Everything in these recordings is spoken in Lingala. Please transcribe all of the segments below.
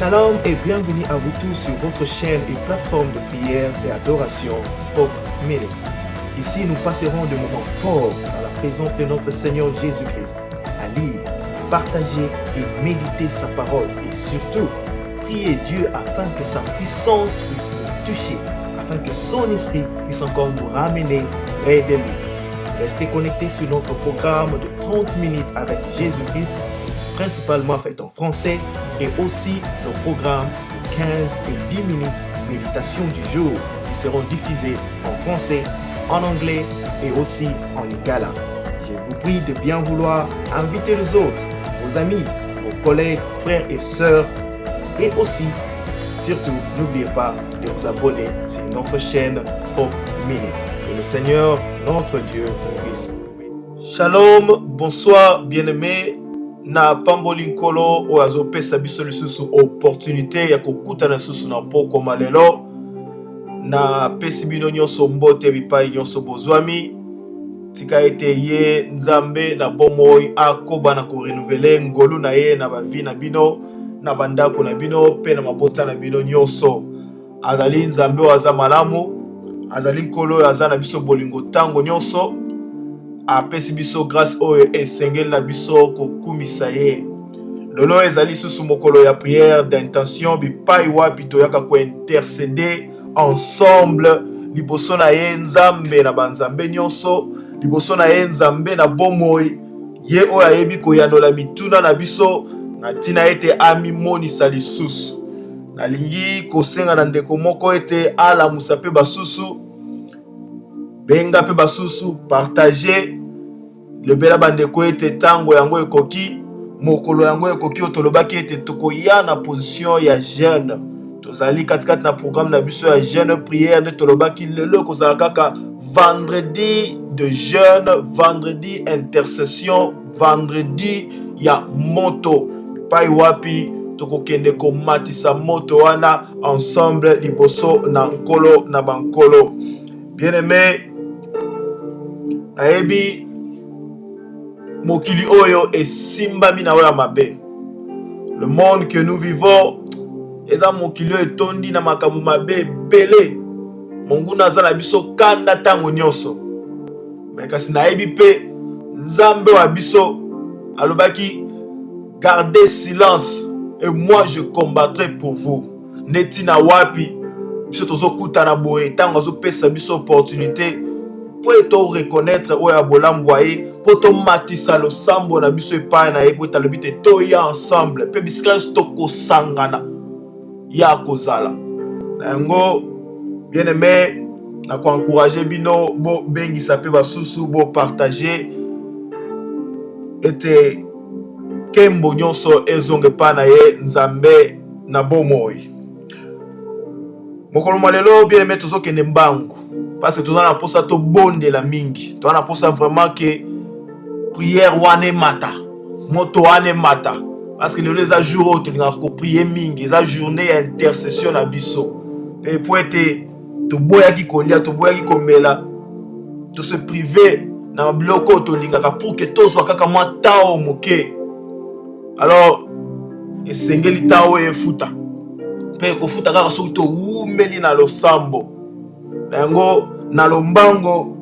Shalom et bienvenue à vous tous sur votre chaîne et plateforme de prière et adoration Hope Minute. Ici, nous passerons de moments forts dans la présence de notre Seigneur Jésus-Christ, à lire, partager et méditer sa parole et surtout prier Dieu afin que sa puissance puisse nous toucher, afin que son esprit puisse encore nous ramener près de lui. Restez connectés sur notre programme de 30 minutes avec Jésus-Christ, principalement fait en français, et aussi nos programmes de 15 et 10 minutes méditation du jour qui seront diffusés en français, en anglais et aussi en lingala. Je vous prie de bien vouloir inviter les autres, vos amis, vos collègues, frères et sœurs, et aussi, surtout, n'oubliez pas de vous abonner sur notre chaîne Hope Minute. Que le Seigneur, notre Dieu, puisse Shalom, bonsoir bien-aimé. Na pamboli nkolo oyo azopesa biso lisusu opportunité ya kokutana lisusu na pokoma lelo. Napesi bino nyonso mbote bipai nyonso bozwami. Tika ete ye Nzambe na bomoi akoba na korenouveler ngolu na ye na bavi na bino, na bandako na bino mpe na mabota na bino nyonso. Azali Nzambe oyo aza malamu, azali Nkolo oyo aza na biso bolingo ntango nyonso. Apesi biso grâce oyo esengeli na biso kokumisa ye. Lelo ezali lisusu mokolo ya prière d'intention bipai wapi toyaka kointercede ensemble liboso na ye Nzambe na banzambe nyonso, liboso na ye Nzambe na bomoi, ye oyo ayebi koyanola mituna na biso na ntina ete amimonisa lisusu. Nalingi kosenga na ndeko moko ete alamusa mpe basusu, benga mpe basusu, partage, lobela bandeko ete ntango yango ekoki, mokolo yango ekoki oyo tolobaki ete tokoya na position ya jeune. Tozali katikati na programme na biso ya jeune prière, nde tolobaki lelo ekozala kaka vendredi de jeune, vendredi intercession, vendredi ya moto, epai wapi tokokende komatisa moto wana ensemble liboso na Nkolo na bankolo. Bien-aimé, nayebi mokili oyo esimbami na oyo ya mabe. Le monde que nous vivons eza mokili oyo etondi na makambo mabe ebele. Monguna aza na biso kanda ntango nyonso. Me kasi nayebi mpe Nzambe wa biso alobaki gardez silence et moi je combattrai pour vous. Nde ntina wapi biso tozokutana boye ntango azopesa biso opportunité mpo ete to reconnaître oyo ya bolamu bwa ye, mpo tomatisa losambo na biso epai na ye, mpo ete alobi te toya ensemble mpe bisika nyonso tokosangana ya kozala na yango. Bien aimé, na koencourage bino bobengisa mpe basusu, bopartage ete nkembo nyonso ezonga epai na ye Nzambe na bomoi. Mokolo mwa lelo, bien aimé, tozokende mbangu parce que toza na mposa tobondela mingi, toza na mposa vraiment ke prière wana emata, moto wana emata, parce que lelo eza jour oyo tolingaka koprie mingi, eza journée ya intercession na biso. Mpe po ete toboyaki kolia, toboyaki komela, tose prive na biloko oyo tolingaka pour ke tozwa kaka mwa temps oyo moke. Alors esengeli temps oyo efuta, mpe ekofuta kaka soki towumeli na losambo na yango. Na lombango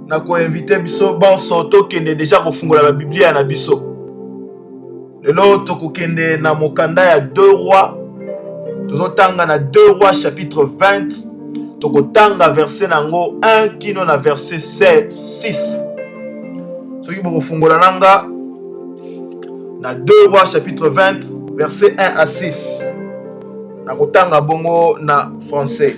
na koinvite biso banso tokende deja kofungola babiblia na biso. Lelo tokokende na mokanda ya 2 Rois, tozotanga na 2 Rois chapitre 20, tokotanga verset na yango 1 kino na verset 6. Soki bokofungola na nga na 2 Rois chapitre 20 verset 1 à 6, nakotanga bongo na français.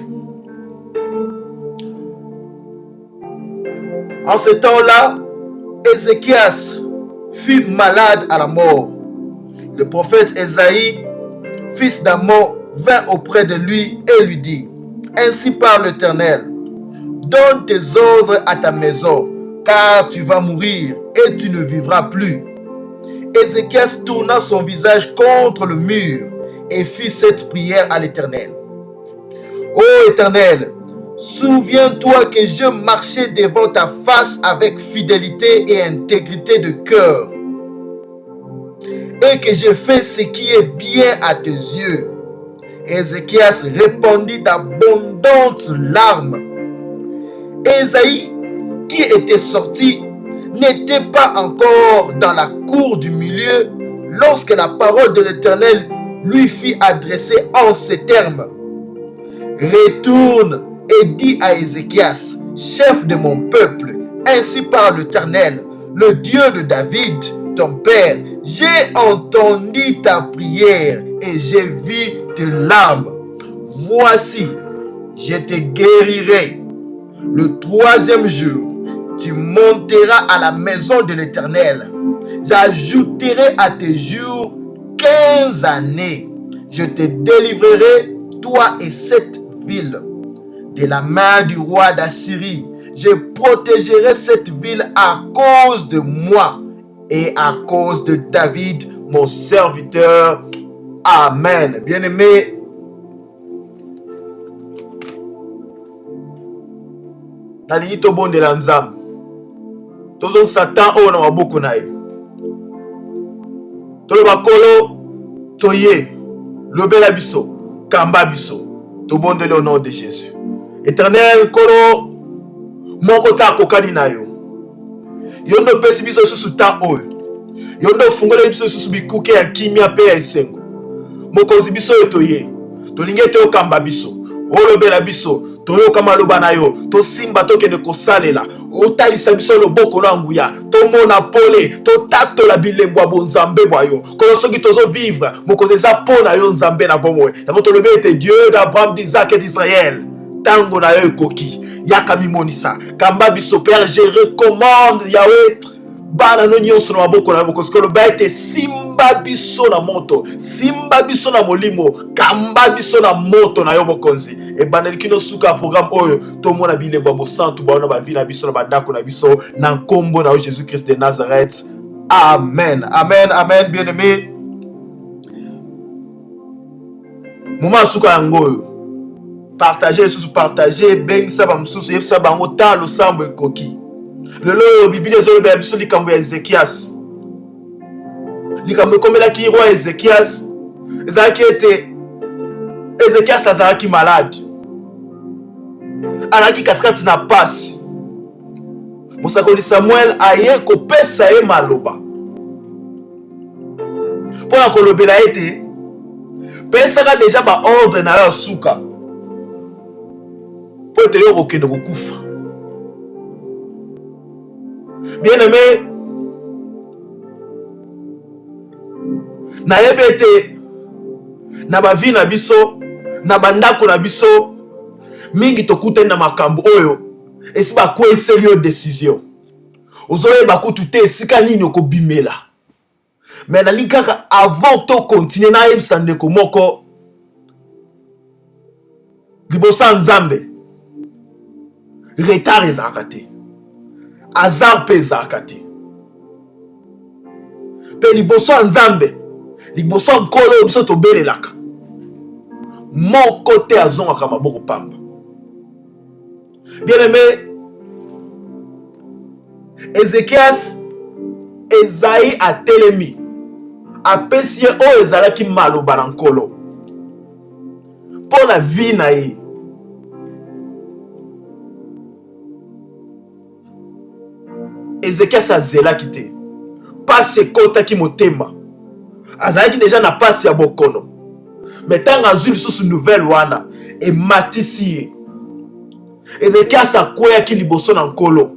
En ce temps-là, Ézéchias fut malade à la mort. Le prophète Ésaïe, fils d'Amon, vint auprès de lui et lui dit: Ainsi parle l'Éternel, donne tes ordres à ta maison, car tu vas mourir et tu ne vivras plus. Ézéchias tourna son visage contre le mur et fit cette prière à l'Éternel. Ô Éternel, souviens-toi que je marchais devant ta face avec fidélité et intégrité de cœur. et que j'ai fait ce qui est bien à tes yeux. Ézéchias répondit d'abondantes larmes. Ésaïe, qui était sorti, n'était pas encore dans la cour du milieu lorsque la parole de l'Éternel lui fit adresser en ces termes. Retourne et dis à Ézéchias, chef de mon peuple, ainsi parle l'Éternel, le Dieu de David, ton père, j'ai entendu ta prière et j'ai vu tes larmes. Voici, je te guérirai. Le troisième jour, tu monteras à la maison de l'Éternel. J'ajouterai à tes jours 15 années. Je te délivrerai, toi et cette ville, de la main du roi d'Assyrie. Je protégerai cette ville à cause de moi et à cause de David, mon serviteur. Amen. Bien-aimé, nalingi tobondela Nzambe, tozongisa temps oyo na maboko na ye, toloba Nkolo, toye, lobela biso, kamba biso. Tobondeli au nom de Jésus. Éternel Nkolo, moko te akokani na yo. Yo nde opesi biso lisusu temps oyo, yo nde ofungoleli biso lisusu bikuke ya kimia mpe ya esengo. Mokonzi, biso oyo toye, tolingi ete okamba biso, olobela biso, toyoka maloba na yo, tosimba, tokende kosalela. Otalisa biso loboko na nguya, tomona pole, totatola bilembo ya bonzambe bwa yo. Kolo, soki tozovivre, mokonzi, eza mpo na yo, Nzambe na bomoi. Yango tolobi ete Dieu d'Abraham, d'Isaac et d'Israël, ntango na yo ekoki, yaka, mimonisa, kamba biso. Père, je recommande, Yahweh, bana no nyonso na maboko na yo, mokonzi. Koloba ete simba biso na moto, simba biso na molimo, kamba biso na moto na yo, mokonzi. Ebandeli kino suka ya programme oyo, tomona bilembo ya bosantu bao na bavie na biso, na bandako na biso, na nkombo na yo Jésus Christ de Nazareth. Amen, amen, amen. Bien aimé, moment ya suka yango oyo. Partage lisusu, partage, bengisa bamosusu, yebisa bango ta losambo ekoki. Lelo oyo Biblia ezolobela biso likambo ya Ezekias. Likambo ekomelaki roi Ezekias ezalaki ete Ezekias azalaki malade, azalaki katikati na pasi. Mosakoli Samuel aye kopesa ye maloba mpo na kolobela ete pesaka deja baordre na yo ya suka, mpo ete yo okokende kokufa. Bien aimé, nayebi ete na bavie na biso, na bandako na biso, mingi tokutani na makambo oyo esi bakweyiseli yo décision, ozoyeba kutu te esika nini okobimela. Mais nalingi kaka, avant tocontinue, nayebisa ndeko moko: liboso ya Nzambe, retard ezalaka te, hasard mpe ezalaka te. Mpe liboso ya Nzambe, liboso ya Nkolo oyo biso tobelelaka, moko te azongaka maboko pamba. Bien aimé, Ezekias, Ezayi atelemi, apesi ye oyo ezalaki maloba na Nkolo mpo na vie na ye. Ezekias azelaki te, pasi ekɔtaki motema. Azalaki deja na pasi ya bokono, mais ntango azwi lisusu nouvelle wana, ematisi ye. Ezekias akweyaki liboso na Nkolo,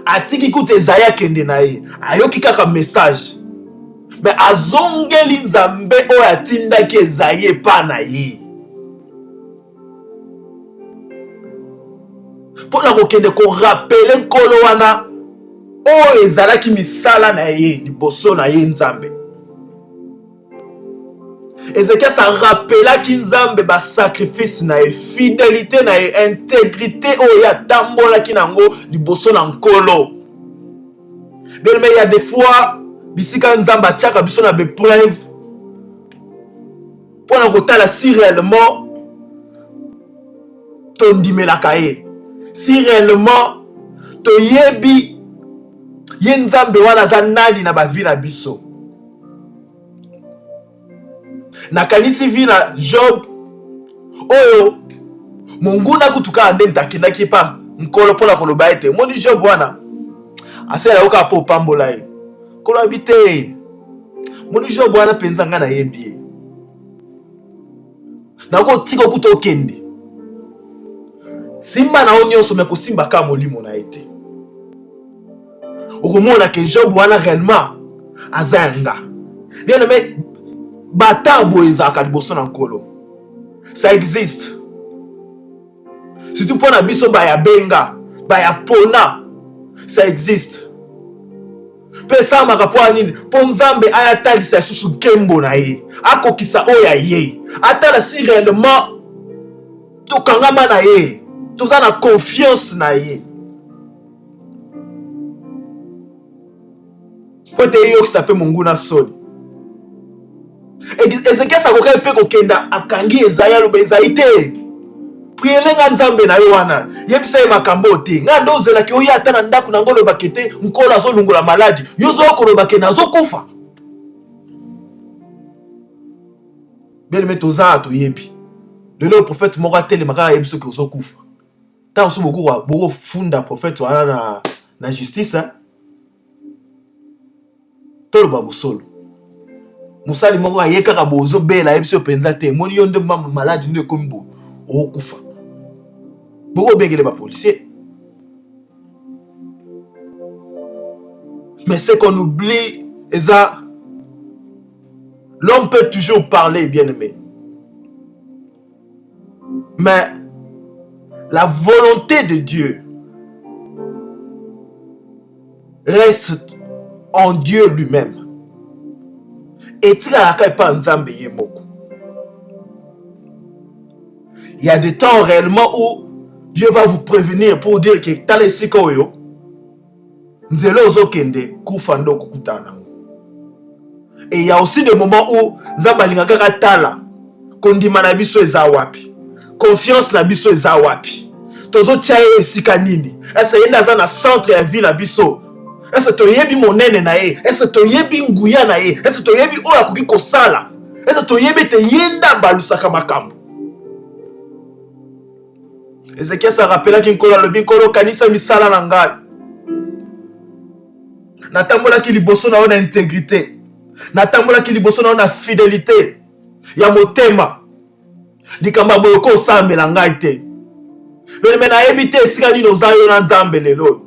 atiki kuta Ezayi akende na ye. Ayoki kaka message, mais azongeli Nzambe oyo atindaki Ezayi epa na ye mpo na kokende korappeler Nkolo wana oyo ezalaki misala na ye liboso na ye Nzambe. Ezekias arapelaki Nzambe basacrifice na ye, fidélité na ye, intégrité oyo ye atambolaki na yango liboso na Nkolo. Bien mais il y a des fois bisika Nzambe atiaka biso na baépreuve mpo na kotala si réellement tondimelaka ye, si réellement toyebi ye Nzambe wana aza nani na bavie na biso. Nakanisi vie na Job oyo monguna kutu kaka nde akendaki epa Nkolo mpo na koloba ete omoni Job wana asalela yo kaka mpo opambola ye. Nkolo abi te, moni Job wana mpenza ngai nayebi ye, nakotika okuta okende simba na yo nyonso me kosimba kaka molimo na ye te. Okomona ke Job wana réellement aza ya nga. Bien aimé, bâtard boye ezalaka liboso na Nkolo, ça existe surtout mpo na biso baya benga baya pona, ça existe mpe esalamaka mpo ya nini? Mpo Nzambe aya atalisa lisusu nkembo na ye, akokisa oyo ya ye, atala si réellement tokangama na ye, toza na confiance na ye, mpo ete eyokisa mpe monguna soni. Ezekias akokaki mpe kokenda, akangi Ezai, aloba Ezai te, priele nga Nzambe na yo wana, yebisa ye makambo oyo te. Nga nde ozelaki oya ata na ndako na ngo olobake te Nkolo azolungola maladi, yo ozoya kolobake nazokufa. Bien-aimé, toza toyebi lelo prophète moko atelema kaka ayebi soki ozokufa. Ntango mosusu bokofunda prophète wana na justice, hein? Toloba bosolo, mosali moko aye kaka bozobela, ayebi so mpenza te, emoni yo nde maladi nde ekomi bo okokufa, bokobengele bapolicier. Mais ce qu'on oublie eza l'homme peut toujours parler, bien aimé, mais la volonté de Dieu reste en Dieu lui-même. Etikalaka epa Nzambe ye moko. Il y a des temps réellement où Dieu va vous prévenir pour dire que tala esika oyo nzela ozokende, kufa nde okokutana nango. Et il y a aussi des moments où Nzambe alingaka kaka tala kondima na biso eza wapi, confiance na biso eza wapi, tozotia ye esika nini, ese ye nde aza na centre ya vie na biso, ese toyebi monene na ye, ese toyebi nguya na ye, ese toyebi oyo akoki kosala, ese toyebi ete ye nde abalusaka makambo. Ezekias arapelaki Nkolo, alobi, Nkolo, kanisa misala na ngai, natambolaki liboso na yo na intégrité, natambolaki liboso na yo na fidélité ya motema, likambo ya boye okosambela ngai te. Me nayebi te esika nini oza yo na Nzambe lelo oyo.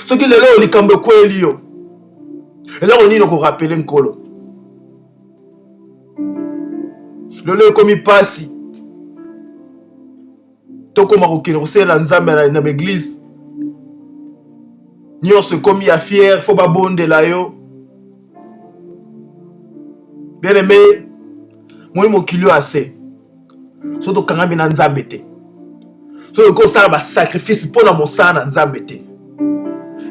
Soki lelo oyo likambo ekweli yo, eloko nini okorapele Nkolo? Lelo ekomi mpasi, tokoma kokende kosalela Nzambe na baeglize nyonso, ekomi ya fiere, fo babondela yo. Bien aimé, moi mokili oyo ase soki tokangami na Nzambe te, soki okoki kosala basacrifice mpo na mosala na Nzambe te,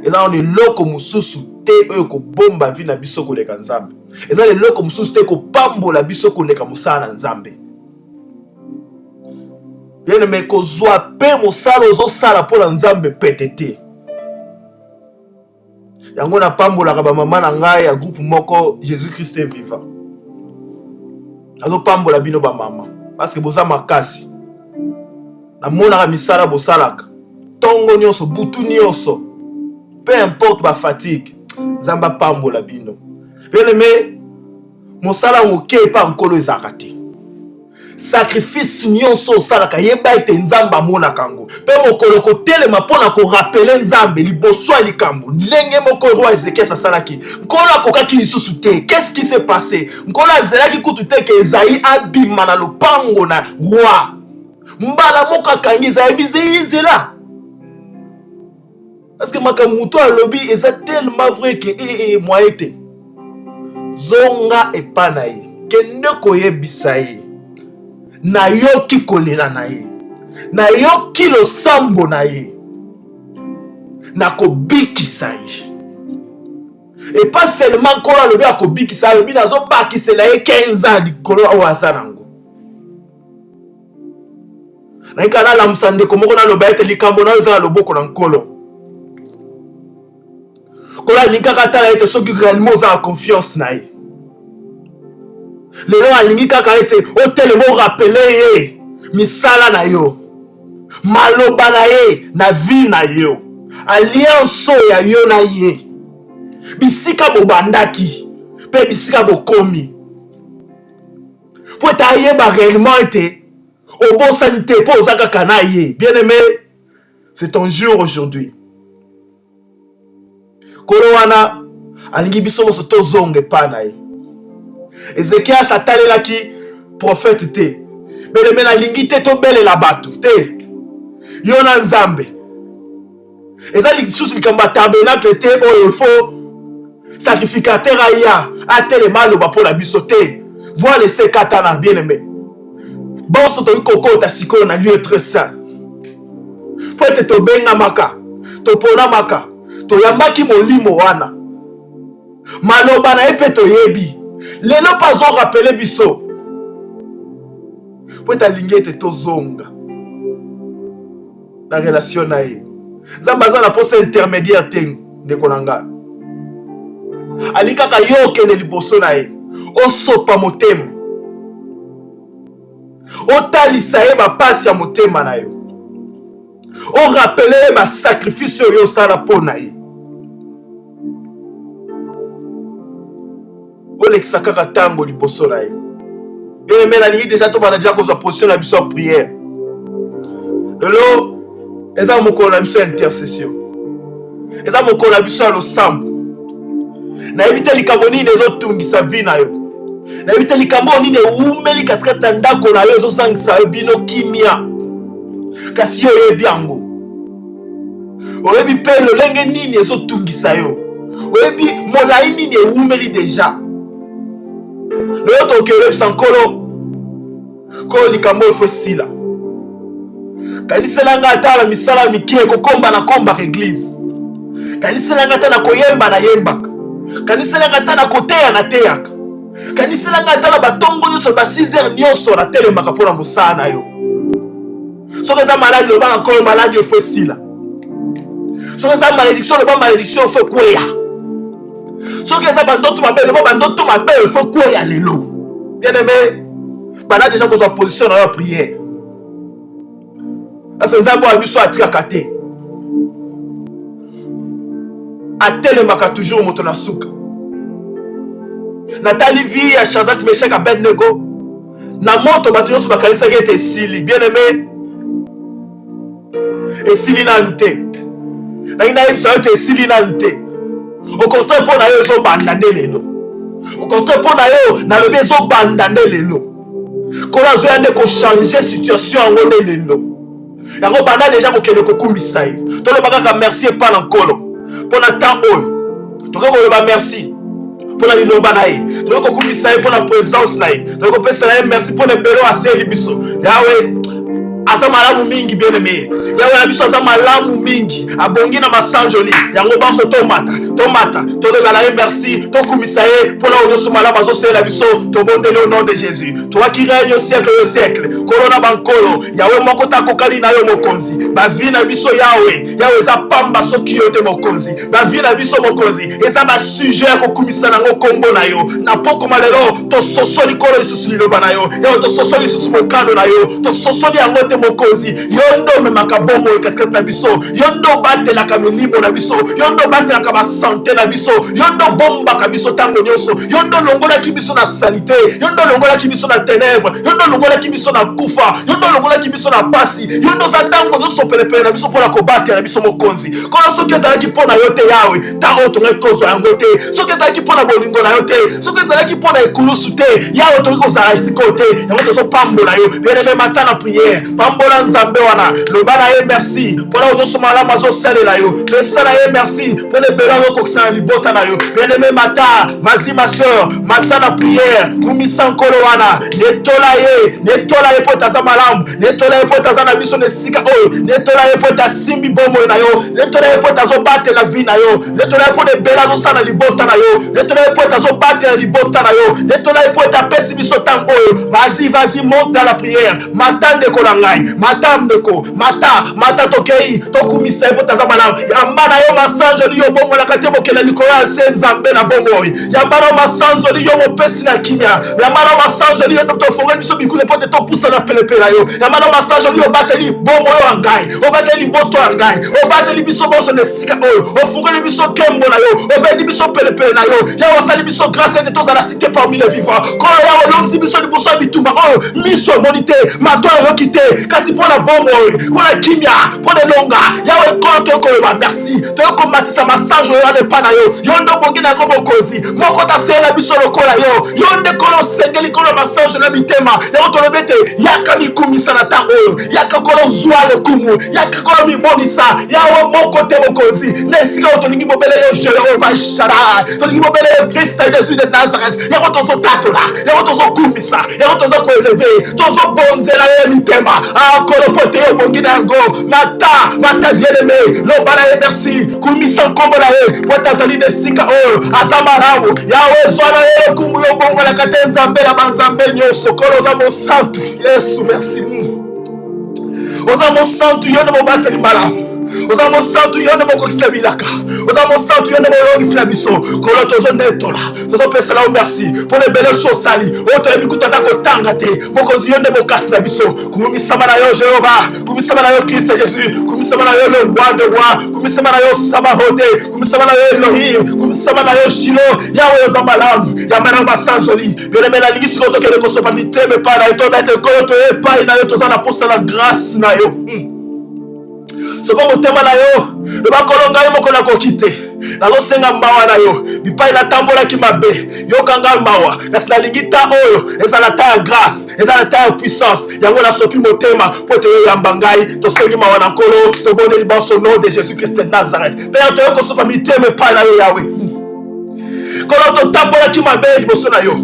eza na eloko mosusu te oyo kobomba vi na biso koleka Nzambe, eza na eloko mosusu te kopambola biso koleka mosala na Nzambe. Bien aimé, kozwa mpe mosala ozosala mpo na Nzambe pete te. Yango napambolaka bamama na ngai ya groupe moko Jésus Christ est vivant. Nazopambola bino bamama parce que boza makasi. Namonaka misala bosalaka ntongo nyonso, butu nyonso, peu importe ba fatigue, Nzambe apambola bino. Bien aimé, mosala moke epa Nkolo ezalaka te. Sacrifice nyonso osalaka, yeba ete Nzambe amonaka yango, mpe mokolo kotelema mpo na korapele Nzambe liboso ya likambo, ndenge moko roi Ezekias asalaki, Nkolo akokaki lisusu te. Qu'est-ce qui s'est passé? Nkolo azelaki kutu te ke Ezayi abima na lopango na roi, mbala moko akangi Ezayi, ayebi nzela. Parce que makambo moto alobi eza tellement vrai ke moyen te. Zonga epa na ye, kende koyebisa ye, nayoki kolela na ye, nayoki losambo na ye, nakobikisa ye. Et pas seulement Nkolo alobi akobikisa, alobi nazobakisela ye 15 ans likolo oyo aza nango. Nayika nalamusa ndeko moko, naloba ete likambo na yo eza na loboko na Nkolo. Nkolo alingi kaka atala ete soki réellement oza na confiance na ye. Lelo alingi kaka ete otelema orapele ye misala na yo, maloba na ye na vie na yo, alliance oyo ya yo na ye, bisika bobandaki mpe bisika bokomi, mpo ete ayeba réellement ete obosani te mpo oza kaka na ye. Bien aimé, c'est ton jour aujourd'hui. Nkolo wana alingi biso nyonso tozonga epai na ye. Ezekias atalelaki prophète te. Bien-aimé, nalingi te tobelela bato te. Yo na Nzambe. Eza lisusu likambo ya tabernacle te oyo faut sacrificateur aya atelema aloba mpo na biso te. Voile ese ekatana, bien-aimé. Bonso tokoki kokota sikoyo na lieu très saint. Mpo ete tobengamaka, toponamaka, toyambaki molimo wana, maloba na ye mpe toyebi. Lelo mpe azorapele biso mpo ete alingi ete tozonga na relation na ye. Nzambe aza na mposa intermédiaire te, ndeko na ngai. Alingi kaka yo okende liboso na ye, osopa motema, otalisa ye bapasi ya motema na yo, orapele ye basacrifice oyo osala mpo na ye. Olekisa kaka ntango liboso na ye. Bien-aimé, nalingi deja tobanda deja kozwa position na biso ya prière. Lelo eza mokolo na biso ya intercession, eza mokolo na biso ya losambo. Nayebi te likambo nini ezotungisa vie na yo, nayebi te likambo oyo nini ewumeli katikati na ndako na yo ezozangisa yo bino kimia, kasi yo oyebi yango. Oyebi mpe lolenge nini ezotungisa yo, oyebi molai nini ewumeli deja. Lelo tokoki oyebisa Nkolo, Nkolo, likambo oyo fo esila. Kanisela ngai ata na misala mike, kokomba na kombaka eglise. Kanisela ngai ata na koyemba nayembaka. Kanisela ngai ata na koteya nateyaka. Kanisela ngai ata na batongo nyonso, ba 6 heures nyonso natelemaka mpo na mosala na yo. Soki eza maladi, loba na Nkolo, maladi efo esila. Soki eza malédiction, loba malédiction efo ekweya. Soki eza bandoto mabe, loba bandoto mabe efo ekweya lelo. Bien aimé, banda deja kozwa position na yo ya prière. Parce que Nzambe oyo biso atikaka te, atelemaka toujours moto na suka. Natali vie ya Shadrach, Meshach, Abednego na moto, bato nyonso bakanisaki ete esili. Bien aimé, esili nanu te. Nangi nayebisa yo ete esili nanu te. Au contraire, mpo na yo ezobanda nde lelo. Au contraire, mpo na yo nalobi ezobanda nde lelo. Nkolo azoya nde kochange situation yango nde lelo. Yango banda deja kokende kokumisa ye. Toloba kaka merci epa na Nkolo mpo na temps oyo. Tokoki koloba merci mpo na liloba na ye, tokoki kokumisa ye mpo na présence na ye, tokoki kopesa na ye merci mpo na ebele oyo aseli biso. Yawe aza malamu mingi, bien aimé. Yawe na biso aza malamu mingi, abongi na masanjoli. Yango banso tomata, tomata, toloba na ye merci, tokumisa ye mpo na oyo nyonso malamu azosalela biso. Tobondeli au nom de Jésus. Toi qui règne au siècle au siècle, Nkolo na bankolo, Yawe moko takokani na yo mokonzi. Ba vie na biso Yawe, Yawe eza pamba soki yo te mokonzi. Ba vie na biso mokonzi eza ba sujet ya kokumisa nango kombo na yo. Na pokoma lelo tososoli Nkolo lisusu liloba na yo. Yawe, tososoli lisusu mokano na yo, tososoli yango te mokonzi. Yo nde omemaka bomoi katikati na biso, yo nde obatelaka milimo na biso, yo nde obatelaka basante na biso, yo nde obombaka biso ntango nyonso, yo nde olongolaki biso na salite, yo nde olongolaki biso na ténèbre, yo nde olongolaki biso na kufa, yo nde olongolaki biso na pasi, yo nde oza ntango nyonso pelepele na biso mpo na kobatela biso mokonzi. Nkolo, soki ezalaki mpo na yo te Yawe, ntango oyo tongaki kozwa yango te. Soki ezalaki mpo na bolingo na yo te, soki ezalaki mpo na ekulusu te Yawe, tokoki kozala esika oyo te. Yango tozopambola yo, bien-aimé. Mata na prière, pambola Nzambe wana, loba na ye merci mpo na oyo nyonso malamu azosalela yo. Pesa na ye merci mpo na ebele azokokisa na libota na yo. Bien-aimé, mata, vas-y ma soeur, mata na prière, kumisa Nkolo wana, netola ye, netola ye mpo ete aza malamu, netola ye mpo ete aza na biso na esika oyo, netola ye mpo ete asimbi bomoi na yo, netola ye mpo ete azobatela vie na yo, netola ye mpo na ebele azosala na libota na yo, netola ye mpo ete azobatela libota na yo, netola ye mpo ete apesi biso ntango oyo. Vas-y, vas-y, monte dans la prière, mata ndeko na ngai. ngai. Mata ndeko, mata, mata, tokei tokumisa ye mpo taza malamu. Yamba na yo masanjoli, yo obongolaka te, mokela likolo ya se, Nzambe na bomoi. Yamba na yo masanjoli, yo mopesi na kimia. Yamba na yo masanjoli, yo nde tofongoli biso bikuke mpo te topusana pelepele na yo. Yamba na yo masanjoli, yo obateli bomoi ya ngai, obateli liboto ya ngai, obateli biso bonso na esika oyo, ofungoli biso nkembo na yo, obendi biso pelepele na yo. Yawe, osali biso grâce ete tozala cité parmi les vivants. Kolo Yawe, olongisi biso liboso ya bitumba oyo miso emoni te, mato eyoki te, kasi mpo na bomoi, mpo na kimia, mpo na elonga. Yawe Nkolo, toyokoloba merci, toyokomatisa masanjo oyo wana epa na yo. Yo nde obongi na yango, mokonzi moko taseyela biso lokola yo. Yo nde Nkolo osengeli Nkolo masanjo na mitema. Yango tolobi ete yaka mikumisa na ntango oyo, yaka Nkolo zwa lokumu, yaka Nkolo mimonisa. Yawe, moko te mokonzi na esika oyo, tolingi bobele yo, Jehova Shaddai, tolingi bobele yo, Christ Jésus de Nazareth. Yango tozotatola, yango tozokumisa, yango toza koélever, tozobonzela ye mitema. Akolo, po te obongi na yango. Mata, mata, bien-aimé, loba na ye merci, kumisa nkombo na ye po ete azali na esika oyo, aza malamu. Yawe, zwa na ye lokumu, yo obongolaka te, Nzambe na banzambe nyonso. Kolo, oza mosantu. Yesu, merci. Oza mosantu, yo nde mobateli malamu. Oza mosantu, yo nde mokokisa bilaka. Oza mosantu, yo nde molongisela biso. Kolo, tozonetola, tozopesela yo merci mpona ebele so osali oyo toyebi kutu ata kotanga te. Mokonzi, yo nde bokasi na biso. Kumisama na yo, Jehova. Kumisama na yo, Christ Jésus. Kumisama na yo, le roi de roi. Kumisama na yo, Sabahote. Kumisama na yo, Elohim. Kumisama na yo, Shilo. Yawe, oza malamu. Yamba na masanzoli. Bien-aimé, nalingi sikoyo tokende kosopa mitema epai na yo, toyeba ete Nkolo, toye epai na yo, toza na posa na grâce na yo. Sopa motema na yo, loba: Nkolo, ngai moko nakoki te, nazosenga mawa na yo. Bipai natambolaki mabe, yoka ngai mawa. Kasi nalingi ta oyo ezala ta ya grâce, ezala ta ya puissance. Yango nasopi motema mpo ete yoyamba ngai. Tosengi mawa na Nkolo, tobondeli banso nom de Jésus Christ de Nazareth. Mpe ya toyo kosopa mitema epai na yo, Yawe. Nkolo, totambolaki mabe liboso na yo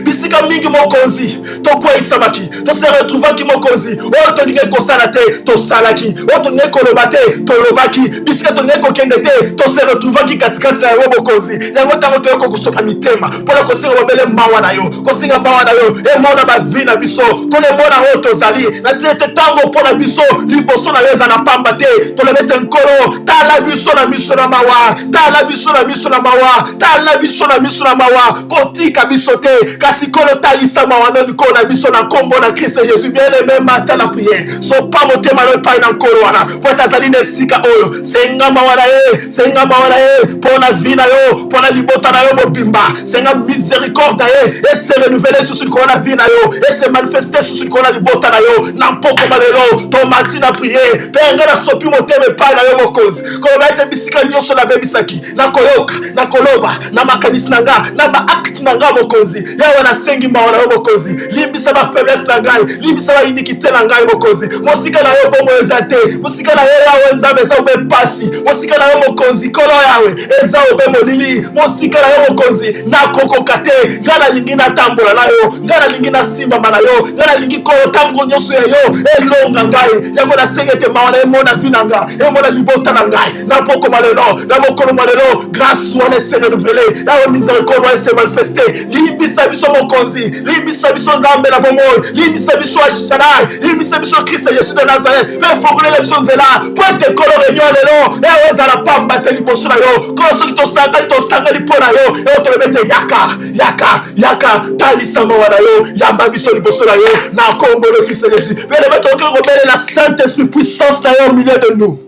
bisika mingi, mokonzi. Tokweyisamaki, tose retrouvaki, mokonzi. Oyo tolingaki kosala te, tosalaki. Oyo tolingaki koloba te, tolobaki. Bisika tolingaki kokende te, tose retrouvaki katikati na yango, mokonzi. Yango ntango toyoka kosopa mitema mpona kosenga bobele mawa na yo, kosenga mawa na yo emona bavie na biso. Kolo, emona oyo tozali na tina ete ntango mpo na biso liboso na yo eza na pamba te. Tolobi ete Nkolo, tala biso na miso na mawa, tala biso na miso na mawa, tala biso na miso na mawa. Kotika biso te, kasi Nkolo, talisa mawa no likolo na biso na nkombo na Christ Jésus. Bien aimé, mata na prière, sopa motema no epai na Nkolo wana po ete azali na esika oyo. Senga mawa na ye, senga mawa na ye mpo na vie na yo, mpo na libota na yo mobimba. Senga miséricorde na ye ese renouveler susu likolo na vie na yo, ese manifester susu likolo na libota na yo. Na mpokoma lelo, tomati na prière mpe ngai nasopi motema epai na yo, mokonzi, koloba ete bisika nyonso nabebisaki na koyoka, na koloba, na makanisi na nga, na baacte na nga, mokonzi Yawe, nasengi mawa na yo, mokonzi. Limbisa bafaiblesse na ngai, limbisa bainiquité na ngai, mokonzi. Mosika na yo bongo eza te. Mosika na yo, Yawe Nzambe, eza obe pasi. Mosika na yo, mokonzi, Nkolo Yawe, eza obe molili. Mosika na yo, mokonzi, nakokoka te. Ngai nalingi natambola na yo, ngai nalingi nasimbama na yo, ngai nalingi, Nkolo, ntango nyonso ya yo elonga ngai. Yango nasengi ete mawa na emona vie na nga, emona libota na ngai na pokoma lelo, na mokolo mwa lelo. Grâce wana ese renouveler, Yawe, miséricorde wana ese manifester. Limbisa biso, mokonzi. Limbisa biso, Nzambe na bomoi. Limbisa biso, Shaddai. Limbisa biso, Christ Jésus de Nazareth, mpe fongolela biso nzela po ete, Nkolo, réunion lelo eyo ezala pamba te liboso na yo. Nkolo, soki tosangani, tosangani mpo na yo. Eyo tolobi ete yaka, yaka, yaka, talisa mawa na yo, yamba biso liboso na yo na nkombo de Christ Jésus. Bien-aimé, tokoki kobelela Saint Esprit, puissance na yo au milieu de nous.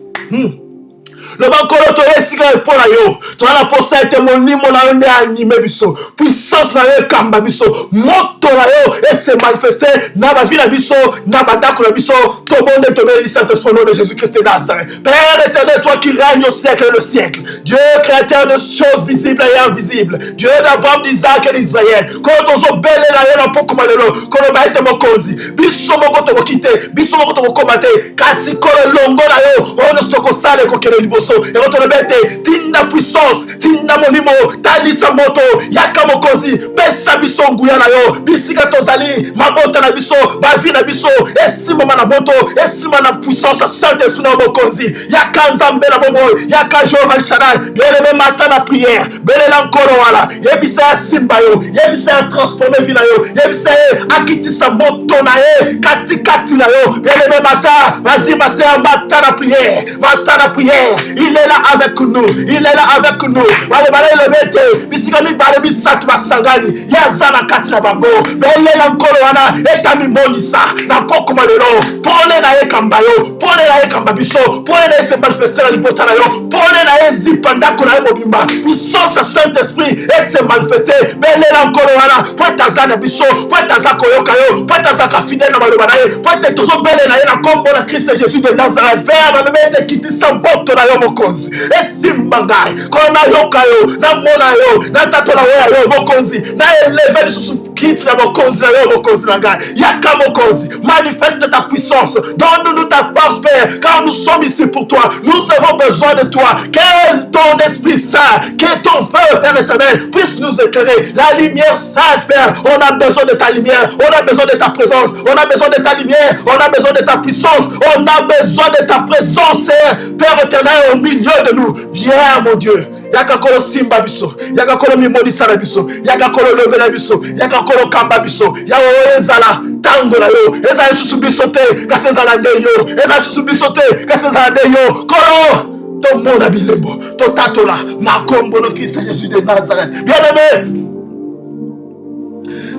Loba: Nkolo, toye esika mpo na yo. Toza na posa ete molimo na yo nde animer biso, puissance na yo ekamba biso, moto na yo ese manifester na bavie na biso, na bandako na biso. Tobonde, tobeli Saint Esprit, au nom de Jésus Christ de Nazareth. Père éternel, toi qui règnes au siècle et le siècle, Dieu créateur de choses visibles et invisibles, Dieu d'Abraham, d'Isaac et d'Israël, Kolo, tozobelela yo na pokoma lelo, koloba ete mokonzi, biso moko tokoki te, biso moko tokokoma te, kasi Kolo, elongo na yo, oyo nyonso tokosala ekokende liboso. biso. Yango tolobi ete tinda puissance, tinda molimo, talisa moto, yaka mokonzi, pesa biso nguya na yo bisika tozali, mabota na biso, bavi na biso esimbama na moto, esimba na puissance ya Saint Esprit na yo mokonzi. Yaka Nzambe na bomoi, yaka Jehovah El Shaddai. Bien-aimé, mata na prière, belela Nkolo wana, yebisa ye asimba yo, yebisa ye atransforme vie na yo, yebisa ye akitisa moto na ye katikati na yo. Bien-aimé, mata, vas-y ma sœur, mata na prière, mata na prière. Il est là avec nous, il est là avec nous. Baloba na elobi ete bisika mibale misato basangani, ye aza na kati na bango. Belela Nkolo wana ete amimonisa na pokoma lelo. Pole na ye kamba yo, pole na ye kamba biso, pole na ye se manifeste na libota na yo, pole na ye zipa ndako na ye mobimba. Puissance ya Saint Esprit ese manifeste. Belela Nkolo wana po ete aza na biso, po ete aza koyoka yo, po ete azalaka fidèle na maloba na ye, po ete tozobelela ye na nkombo na Christ Jésus de Nazareth. Père, balobi ete kitisa moto na yo mokonzi, esimba ngai kolo, nayoka yo, namona yo, natatola oyo ya yo mokonzi, na eleve lisusu kiti na mokonzi na yo, mokonzi na ngai. Yaka mokonzi, manifeste ta puissance, donne-nous ta force, Père, car nous sommes ici pour toi, nous avons besoin de toi. Que ton esprit saint, que ton feu, Père éternel, puisse nous éclairer, la lumière sainte, Père. On a besoin de ta lumière, on a besoin de ta présence, on a besoin de ta lumière, on a besoin de ta puissance, on a besoin de ta présence, Père éternel, au milieu de nous. Viens, mon Dieu. Yaka kolo simba biso, yaka kolo mimonisa na biso, yaka kolo lobela biso, yaka kolo kamba biso. Yawe, oyo ezala ntango na yo, ezala lisusu biso te, kasi ezala nde yo, ezala lisusu biso te, kasi ezala nde yo. Kolo, tomona bilembo, totatola makombo no Christ Jésus de Nazareth. Bien aimé,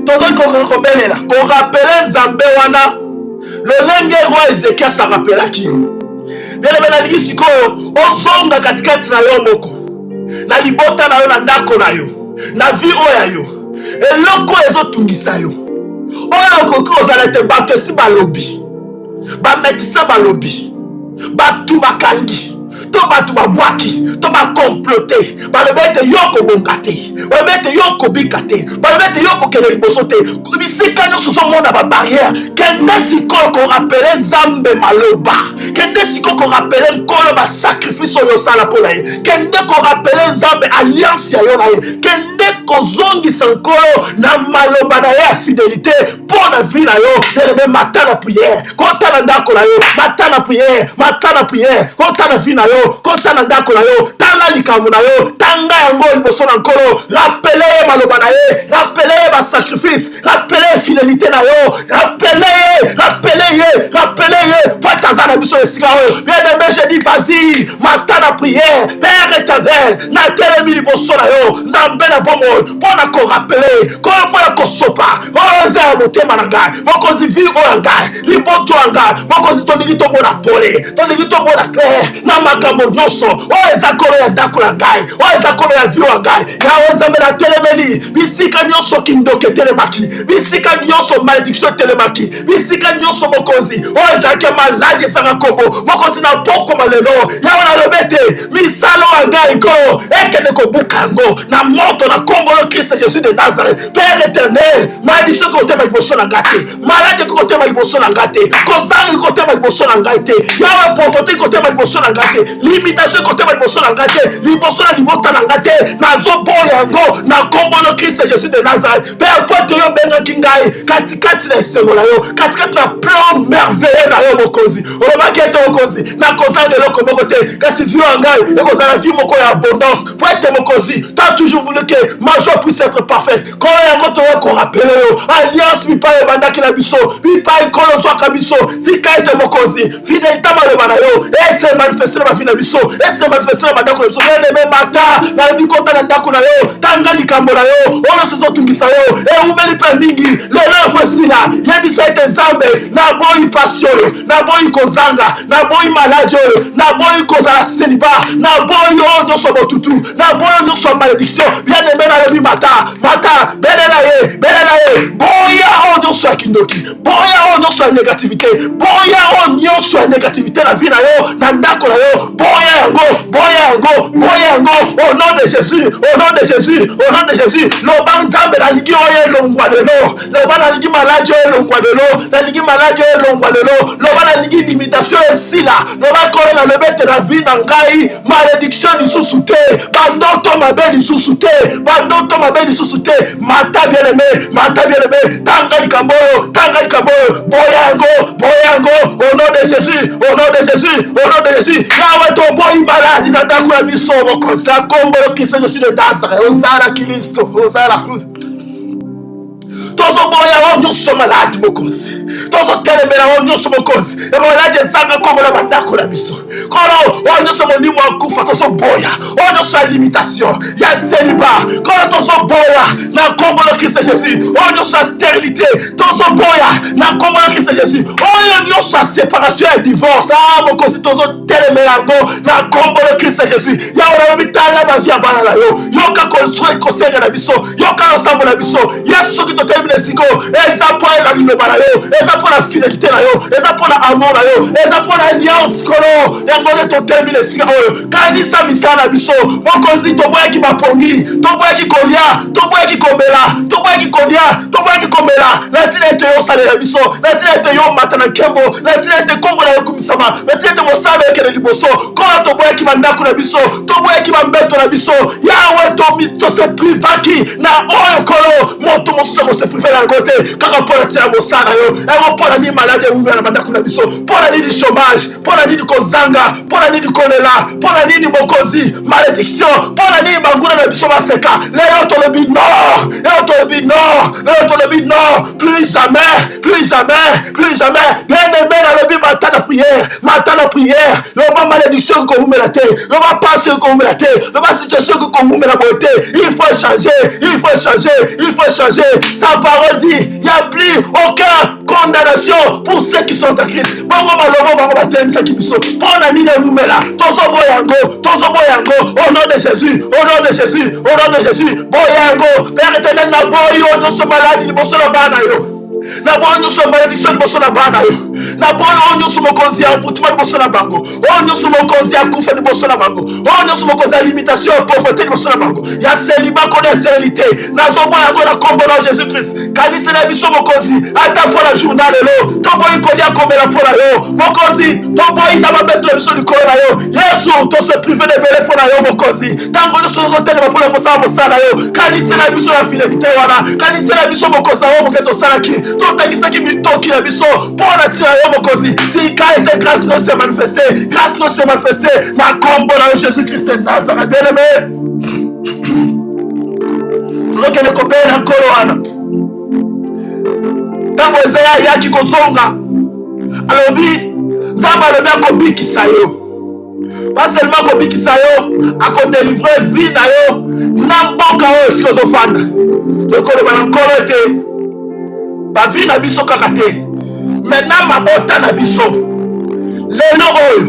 tozali kobelela, korappeler Nzambe wana lolenge roi Ezekias arappelaki yo. Bien aimé, nalingi sikoyo ozonga katikati na yo moko, na libota na yo, na ndako na yo, na vie oyo ya yo, eloko oyo ezotungisa yo, oyo okoki kozala ete bato esi balobi, bamédecin balobi, bato bakangi to bato babwaki to bacomplote, balobi ete yo kobonga te, balobi ete yo kobika te, balobi ete yo kokende liboso te. Bisika nyonso ozomona babarrière, kende sikoyo korappeler Nzambe maloba, kende sikoyo korappeler Nkolo basacrifice oyo osala mpo na ye, kende korappeler Nzambe alliance ya yo na ye, kende kozongisa Nkolo na maloba na ye ya fidélité mpo na vie na yo. Bien-aimé, mata na prière, kota na ndako na yo, mata na prière, mata na prière, kota na vie na yo, kota na ndako na yo, tanga likambo na yo, tanga yango liboso na Nkolo, rappeler ye maloba na ye, rappeler ye basacrifice, rappeler ye fidélité na yo, rappeler ye, rappeler ye, rappeler ye, po ete aza na biso esika oyo. Bien aimé, je dis, vas-y, mata na prière. Père éternel, natelemi liboso na yo, Nzambe na bomoi, mpo na korappeler Nkolo, mpo na kosopa oyo eza ya motema na ngai, mokonzi, vie oyo ya ngai, liboto ya ngai, mokonzi. Tolingi tomona pole, tolingi tomona clair na makambo nyonso oyo eza kolo ya ndako na ngai, oyo eza kolo ya vie ya ngai. Yawe Nzambe, natelemeli bisika nyonso kindoki etelemaki, bisika nyonso malédiction etelemaki, bisika nyonso, mokonzi, oyo ezalaki maladie ezanga nkombo, mokonzi, na pokoma lelo. Yawe, nalobi ete misala ya ngai ko ekende kobuka yango na moto na nkombo no Christ Jésus de Nazareth. Père éternel, malédiction ekotema liboso na ngai te, maladie ekotema liboso na ngai te, kozanga ekotema liboso na ngai te. Yawe, pauvreté ekotema liboso na ngai te, limitation ekotema liboso na ngai te, liboso na libota na ngai te. Nazoboya yango na nkombo no Christ Jésus de Nazareth. Père, po ete yo obengaki ngai katikati na esengo na yo, katikati na plan merveilleux na yo, mokonzi. Olobaki ete, mokonzi, nakozanga eloko moko te, kasi vie ya ngai ekozala vie moko ya abondance, po ete, mokonzi, t'as toujours voulu que ma joie puisse être parfaite. Kolo, yango toya korappeler yo alliance bipai ebandaki na biso, bipai Nkolo ozwaka biso. Tika ete, mokonzi, fidélité maloba na yo ese manifeste na bavie na biso, ese manifeste na bandako na biso. Bien-aimé, mata, nalobi kota na ndako na yo, tanga likambo na yo oyo nyonso ezotungisa yo, ewumeli mpe mingi, lelo efo esila. Yebisa ete Nzambe, naboyi pasi oyo, naboyi kozanga, naboyi maladie oyo, naboyi kozala célibat, naboyi oyo nyonso botutu, naboyi oyo nyonso ya malédiction. Bien aimé, nalobi mata, mata, belela ye, belela ye. Boya oyo nyonso ya kindoki, boya oyo nyonso ya négativité, boya oyo nyonso ya négativité na vie na yo, na ndako na yo. Boya yango, boya. yango, boya yango au nom de Jésus, au nom de Jésus, au nom de Jésus. Loba Nzambe, nalingi oyo elongwa lelo. Loba nalingi maladi oyo elongwa lelo, nalingi maladi oyo elongwa lelo. Loba nalingi limitation esila. Loba Nkolo, nalobi ete na vie na ngai malédiction lisusu te, bandoto mabe lisusu te, bandoto mabe lisusu te. Mata bien aimé, mata bien aimé, tanga likambo oyo, tanga likambo oyo, boya yango, boya yango au nom de Jésus, au nom de Jésus, au nom de Jésus. Yawe, toboyi maladi na ndako ya biso, mokonzi, na nkombo ya Kristo Jésus de Nazareth. Ozala Kristo, ozala. Tozoboya oyo nyonso maladi, mokonzi. Tozotelemela oyo nyonso, mokonzi, ya maladi ezanga nkombo na bandako na biso. Kolo, oyo nyonso molimo akufa, tozoboya oyo nyonso ya limitation, ya célibat. Kolo, tozoboya na nkombo na Kristo Jésus. Oyo nyonso ya stérilité, tozoboya na nkombo na Kristo Jésus. Oyo nyonso ya séparation, ya divorce, ah mokonzi, tozotelemela yango na nkombo na Kristo Jésus. Yawe, nalobi, tala ba vie ya bana na yo, yoka kosenga na biso, yoka losambo na biso. Yesu, soki totelemi na esika oyo, eza mpo na liloba na yo, eza mpo na fidélité na yo, eza mpo na amour na yo, eza mpo na alliance. Kolo, yango nde totelemi na esika oyo. Kanisa misala na biso, mokonzi. Toboyaki bapongi, toboyaki kolia, toboyaki komela, toboyaki kolia, toboyaki komela, na ntina ete yo osalela biso, na ntina ete yo mata na nkembo, na ntina ete nkombo na yo ekumisama, na ntina ete mosala ekende liboso. Kolo, toboyaki bandako na biso, toboyaki bambeto na biso. Yawe, tose privaki na oyo, Kolo, moto mosusu akose priver na yango te, kaka mpo na ntina mosala na yo. Yango, mpo na nini maladi ewumela na bandako na biso? Mpo na nini chômage? Mpo na nini kozanga? Mpo na nini kolela? Mpo na nini, mokonzi, malédiction? Mpo na nini banguna na biso baseka? Lelo tolobi non, lelo tolobi non, lelo tolobi non, plus jamais, plus jamais, plus jamais. Bien aimé, nalobi, mata na prière, mata na prière. Loba malédiction ekowumela te, loba pasi ekowumela te, loba situation ekowumela boye te. Il faut changer, il faut changer, il faut changer. Sa parole dit: il n'y a plus aucun condamnation pour ceux qui sont en Christ. Bongo malobo bango batelemisaki biso, mpo na nini ewumela? Tozoboya yango, tozoboya yango au nom de Jésus, au nom de Jésus, au nom de Jésus. Boya yango, Père éternel. Naboyi oyo nyonso maladi liboso na bana yo, naboyi nyonso malédiction liboso na bana yo, naboyi oyo nyonso, mokonzi, ya envoûtement liboso na bango, oyo nyonso, mokonzi, ya kufa liboso na bango, oyo nyonso, mokonzi, ya limitation, ya pauvreté liboso na bango, ya célibat kona ya stérilité. Nazoboya yango na nkombo na Jésus Christ. Kanisa na biso, mokonzi, ata mpo na journal lelo, toboyi kolia, komela mpo na yo, mokonzi. Toboyi na babeto na biso likolo na yo, Yesu. Tose priver na ebele mpo na yo, mokonzi. Ntango nyonso tozotelema mpo na kosala mosala na yo, kanisa na biso na fidélité wana. Kanisa na biso, mokonzi, na yo moke tosalaki, totangisaki mitoki na biso mpo na ntina yo, mokonzi. Tika ete grâce no se manifeste, grâce no se manifeste na nkombo na yo, Jésus Christ Nazareth. Bien aimé, tozokende kobela Nkolo wana. Ntango Ezaya ayaki kozonga, alobi Nzambe alobi akobikisa yo, pas seulement akobikisa yo, akodélivrer vie na yo na mboka oyo esika ozofanda. Tokoloba na Nkolo ete ba vie na biso kaka te, mais na mabota na biso lelo oyo,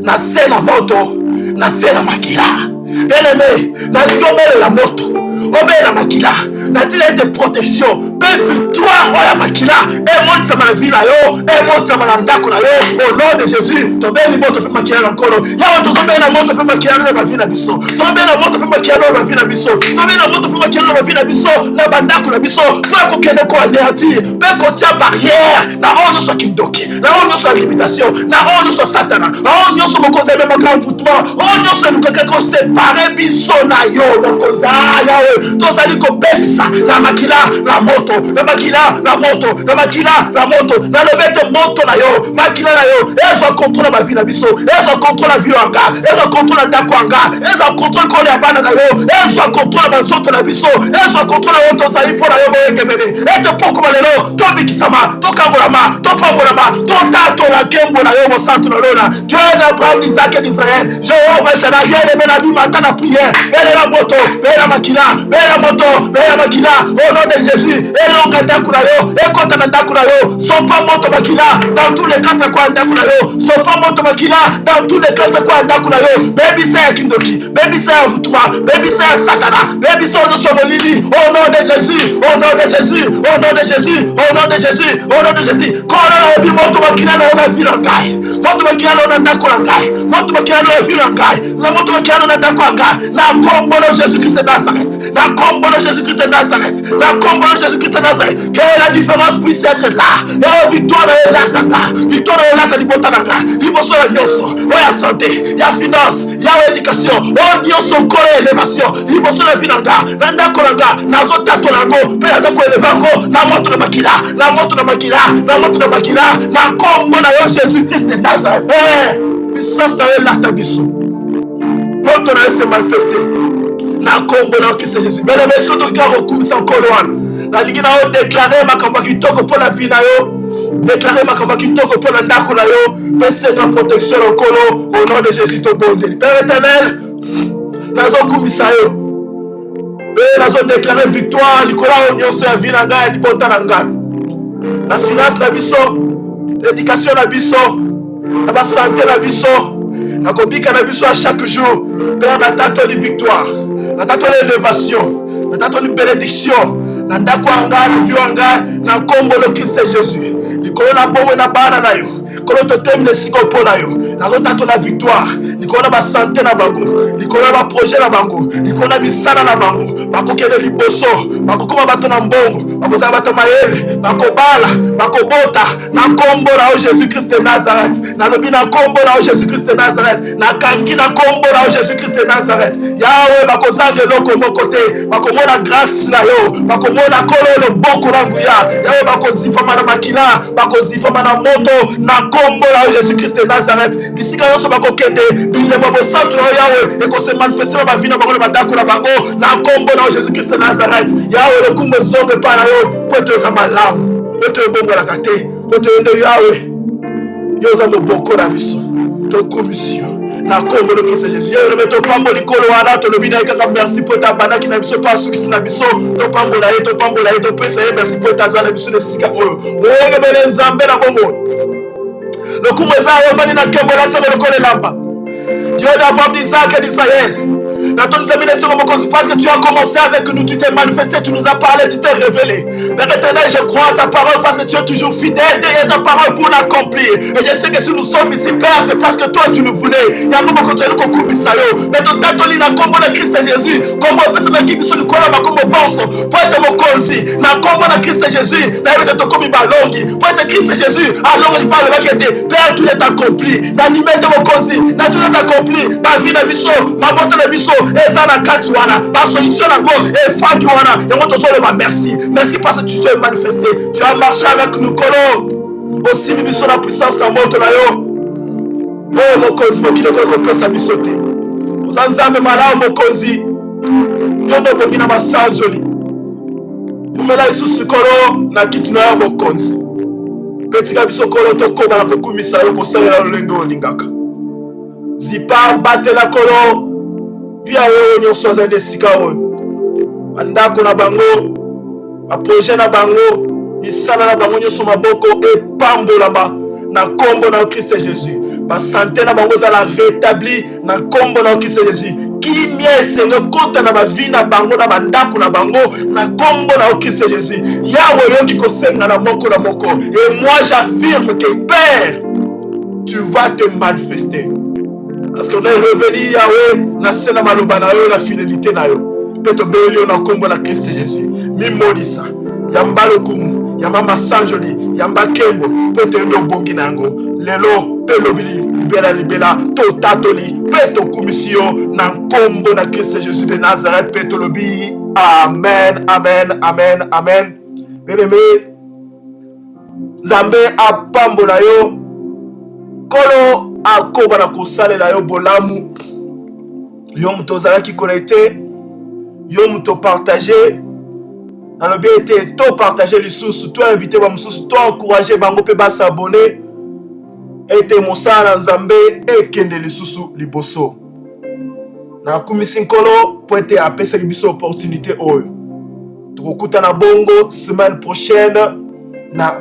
na se na moto, na se na makila. Bien-aimé, nalingi obelela moto, obelela makila, na ntina ete protection mpe victoire oyo ya makila emonisama na vie na yo, emonisama na ndako na yo, au nom de Jésus. Tobeli moto mpe makila na Nkolo. Yawe, tozobela moto mpe makila na ba vie na biso, tozobela moto mpe makila na ba vie na biso, tobela moto mpe makila na ba vie na biso, na bandako na biso, mpo ya kokende koanéantir mpe kotia barrière na oyo nyonso ya kindoki, na oyo nyonso ya limitation, na oyo nyonso ya Satana, na oyo nyonso, mokonzi, ememaka envoûtement, oyo nyonso elukaka koséparer biso na yo, mokonzi. Yawe, tozali kobebisa na makila na moto, na makila na moto, na makila na moto. Nalobi ete moto na yo, makila na yo ezwa contrôle na ba vie na biso, ezwa contrôle na vie yanga, ezwa contrôle na ndako yanga, ezwa contrôle kolo ya bana na yo, ezwa contrôle na banzoto na biso, ezwa contrôle na yo. Tozali mpo na yo boyengebene, ete pokoma lelo tobikisama, tokangolama, topambolama, totatola nkembo na yo mosantu na lona, Dieu d'Abraham, d'Isaac et d'Israël, Jéhovah Shaddai. Bien aimé na bima, ata na prière, belela moto, belela makila, belela moto, belela makila au nom de Jésus. Elonga. na ndako na yo, ekota na ndako na yo. Sopa moto makila dans tous les quatre coins ya ndako na yo. Sopa moto makila dans tous les quatre coins ya ndako na yo. Bebisa ya kindoki, bebisa ya vutuma, bebisa ya satana, bebisa oyo nyonso molili. Au nom de Jésus, au nom de Jésus, au nom de Jésus, au nom de Jésus, au nom de Jésus. Nkolo, nalobi moto makila na yo na vie na ngai, moto makila na yo na ndako na ngai, moto makila na yo na vie na ngai, na moto makila na yo na ndako ya ngai, na kombo na Jésus Christ de Nazareth, na kombo na Jésus Christ de Nazareth, na kombo na Jésus Christ de Nazareth. Que la différence puisse être là. Yawe, victoire na yo elata nga, victoire na yo elata libota na nga, liboso na nyonso oyo ya santé, ya finance, ya éducation, oyo nyonso. Nkolo, élévation liboso na vie na nga, na ndako na nga, nazotatola yango mpe naza koélever yango na moto na makila, na moto na makila, na moto na makila, na nkombo na yo Jésus Christ de Nazareth. Puissance na yo elata biso, moto na yo se manifeste na nkombo na yo Christ Jésus. Bien-aimé, soki tokoki kokumisa Nkolo wana, nalingi na yo déclare makambo ya kitoko mpo na vie na yo, déclare makambo ya kitoko mpo na ndako na yo, mpe senga protection na Nkolo. Au nom de Jésus tobondeli. Père éternel, nazokumisa yo mpe nazodéclarer victoire likolo oyo nyonso ya vie na ngai, ya libota na ngai, na finance na biso, éducation na biso, na basanté na biso, na kobika na biso ya chaque jour. Père, natatoli victoire, natatoli élévation, natatoli bénédiction na ndako ya ngai, na vie ya ngai, na nkombo na Christ Jésus. Likolo na bongo na bana na yo, Nkolo, totemi na esika mpo na yo. Nazotatola victoire likolo na basanté na bango, likolo na baprojet na bango, likolo na misala na bango. Bakokende liboso, bakokoma bato na mbongo, bakozala bato mayele, bakobala, bakobota, na nkombo na yo Jésus Christ de Nazareth. Nalobi na nkombo na yo Jésus Christ de Nazareth, nakangi na nkombo na yo Jésus Christ de Nazareth. Yawe, bakozanga eloko moko te, bakomona grâce na yo, bakomona, Nkolo, loboko na nguya. Yawe, bakozipama na makila, bakozipama na moto, na nkombo na yo Jésus Christ de Nazareth. Bisika nyonso bakokende, bilembo bosantu na yo, Yawe, ekose manifester na bavie na bango, na bandako na bango, na nkombo na yo Jésus Christ de Nazareth. Yawe, lokumu ezonga epai na yo, po ete oza malamu, po ete obongolaka te, po ete yo nde Yawe, yo oza moboko na biso. Tokumisi yo na nkombo na Kristo Jésus. Yo lobe, topambola likolo wana, tolobi na ye kaka merci mpo ete abandaki na biso mpo asukisi na biso. Topambola ye, topambola ye, topesa ye merci mpo ete aza na biso na esika oyo. Moyengebele, Nzambe na bomoi, lokumu eza yo, ovandi na nkembo, elatisango lokola elamba. Dieu d'Abraham, d'Isaac et d'Israël, natondisami na esengo, mokonzi, parce que tu as commencé avec nous, tu t'es manifesté, tu nous as parlé, tu t'es révélé. Père éternel, je crois à ta parole parce que tu es toujours fidèle derrière ta parole pour l'accomplir. Et je sais que si nous sommes ici, Père, c'est parce que toi tu le voulais. Yango mokonzi, oyeli kokumisa yo, me totatoli na nkombo na Christ Jésus, nkombo epesamaki biso likolo ya makombo nyonso, po ete, mokonzi, na nkombo na Christ Jésus, nayebi ete tokomi balongi, po ete Christ Jésus alongaki mpo alobaki ete: "Père, tout est accompli." Nandimi ete, mokonzi, na tout est accompli, bavie na biso, mabota na biso eza na kati wana, basolution yango efandi wana. Yango tozoloba merci, merci parce que tu t'es manifesté, tu as marché avec nous. Kolo, osimbi biso na puissance na moto na yo oyo, mokonzi, mokili okoki kopesa biso te. Oza Nzambe malamu, mokonzi, yo nde obongi na masanzoli. Umela lisusu likolo na kiti na yo, mokonzi, mpe tika biso, Kolo, tokóma na kokumisa yo, kosalela lolenge olingaka. Zipa, batela, Kolo, vie ya oyo nyonso azali na esika oyo, bandako na bango, baprojet na bango, misala na bango nyonso, maboko epambolama na nkombo na Christ Jésus. Basanté na bango ezala rétabli na nkombo na Christ Jésus. Kimia esengo ekota na bavie na bango, na bandako na bango, na nkombo na Christ Jésus. Yawe, oyoki kosenga na moko na moko, et moi j'affirme que, Père, tu vas te manifester parce qu'on est revenu, Yahweh, na se na maloba na yo, na fidélité na yo, mpe tobeyeli yo na nkombo na Christ Jésus. Mimonisa, yamba lokumu, yamba masanjoli, yamba nkembo, mpo ete yo nde obongi na yango lelo mpe lobi, libela libela. Totatoli mpe tokumisi yo na nkombo na Christ Jésus de Nazareth, mpe tolobi amen, amen, amen, amen. Bien-aimé, Nzambe apambola yo, Nkolo akoba na kosalela yo bolamu. Yo moto ozalaki connecté, yo moto partage, nalobi ete topartage lisusu, toinviter bamosusu, toencourager bango mpe bas'abonner, ete mosala na Nzambe ekende lisusu liboso. Nakumisi Nkolo mpo ete apesaki biso opportunité oyo. Tokokutana bongo semaine prochaine na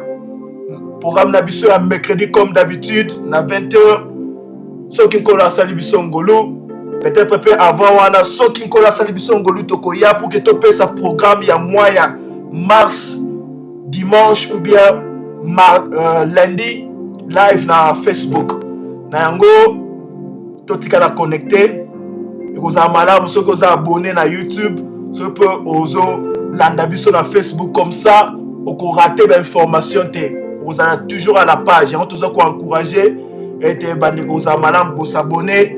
programme na biso ya mercredi comme d'habitude na 20h, soki Nkolo asali biso ngolu. Peut-être mpe avant wana, soki Nkolo asali biso ngolu, tokoya pour que topesa programme ya mois ya mars, dimanche ou bien lundi live na Facebook. Na yango, totikala connecté, ekozala malamu soki oza abonné na YouTube, soki mpe ozolanda biso na Facebook, comme ça okorater bainformation te, okozala toujours à la page. Yango toza koencourager ete bandeko, kozala malamu bos'abonner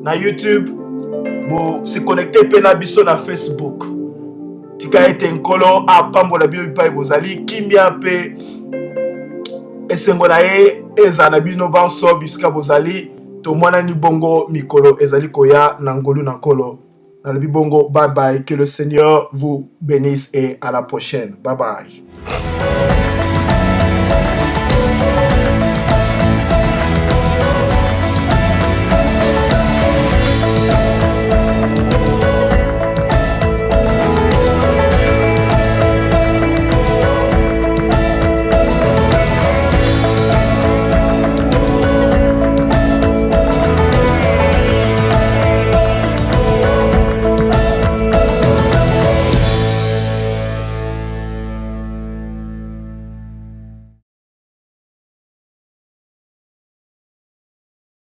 na YouTube, bose connecter mpe na biso na Facebook. Tika ete Nkolo apambola bino bipai bozali. Kimia mpe esengo na ye ezala na bino banso bisika bozali. Tomonani bongo mikolo ezali koya na ngolu na Nkolo. Nalobi bongo bye bye, que le Seigneur vous bénisse et à la prochaine. Bye bye.